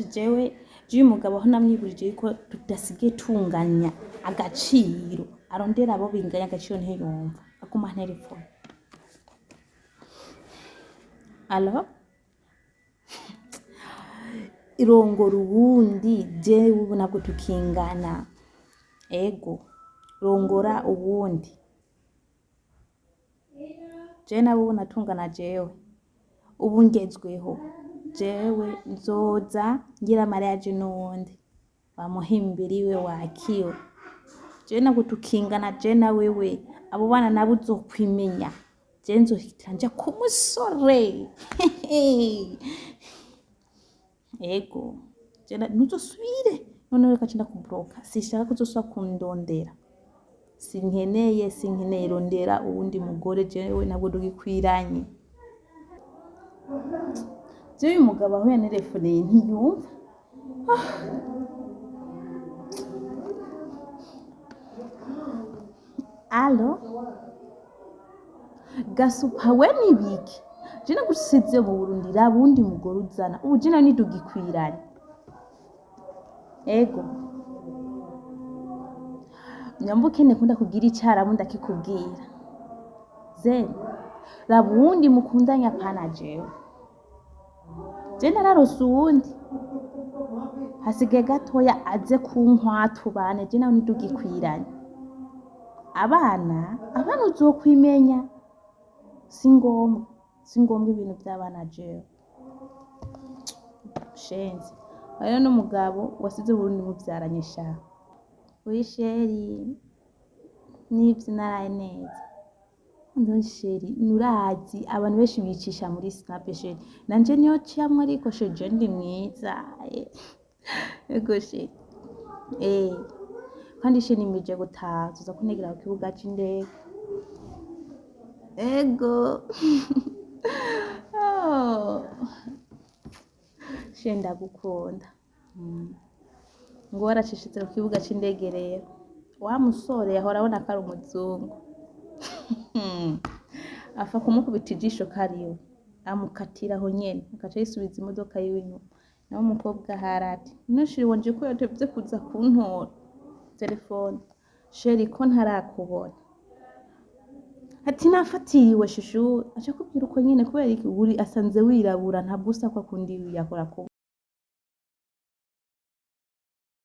Jewe jewe umugabo aho namwiburije yuko tudasigaye tunganya agaciro, arondera abo binganya agaciro ntiyumva, aguma anterefona. Alo, irongora uwundi, jewe ubu ntabwo tukingana. Ego, rongora uwundi. Jewe nawe ubu natungana jewe. Ubu ngezweho. Jewe nzoza ngira mariage n'uwundi. Bamuhimbiriwe wakiwe. Jewe ntabwo tukingana jewe na wewe. Abo bana nabo uzokwimenya. Jewe nzohita nja ku musore. Ego. Jewe ntuzosubire. Noneho reka nce ndakubloka. Sinshaka ko uzosubira kundondera. Sinkeneye, sinkeneye, rondera uwundi mugore, jewe ntabwo tugikwiranye. Jewe uyu mugabo aho yanterefoneye ntiyumva. Alo, gasupa we nibiki? Je nagusize mu Burundi, raba uwundi mugore uzana. Ubu je nawe ntitugikwiranye. Ego. Nyamba ukeneye ko ndakubwira icarabu ndakikubwira. Zeni, raba uwundi mukundanye apana jewe. Je nararose uwundi. Hasigaye gatoya aze kunkwa tubane, je nawe ntitugikwiranye. Abana, abana uzokwimenya. Si ngombwa, si ngombwa ibintu vy'abana jewe. Shenzi. Hariho n'umugabo wasize Uburundi muvyaranye sha. Oui chéri, nivyo naraye neza. No chéri, nurazi abantu benshi bicisha muri snap chéri. Nanje niyo ncamwo ariko chéri je ndi mwiza. Ego chéri. Eh. Kandi chéri nimirije gutaha, tuza kuntegera ku kibuga c'indege. Ego. Oh. Chéri ndagukunda. Ngo waracishitse ku kibuga c'indege rero. Wa musore yahora abona ko ari umuzungu. Afa kumukubita ijisho kariwe. Amukatira aho nyene, agaca yisubiza imodoka yiwe inyuma. Nawe umukobwa harati, none chéri wanje ko yatevye kuza kuntora? Telefone. Chéri ko ntarakubona. Ati nafatiriwe chouchou, aca akubwira uko nyene kubera iki uri asanze wirabura ntabwo usa kwa kundi yakora kuba.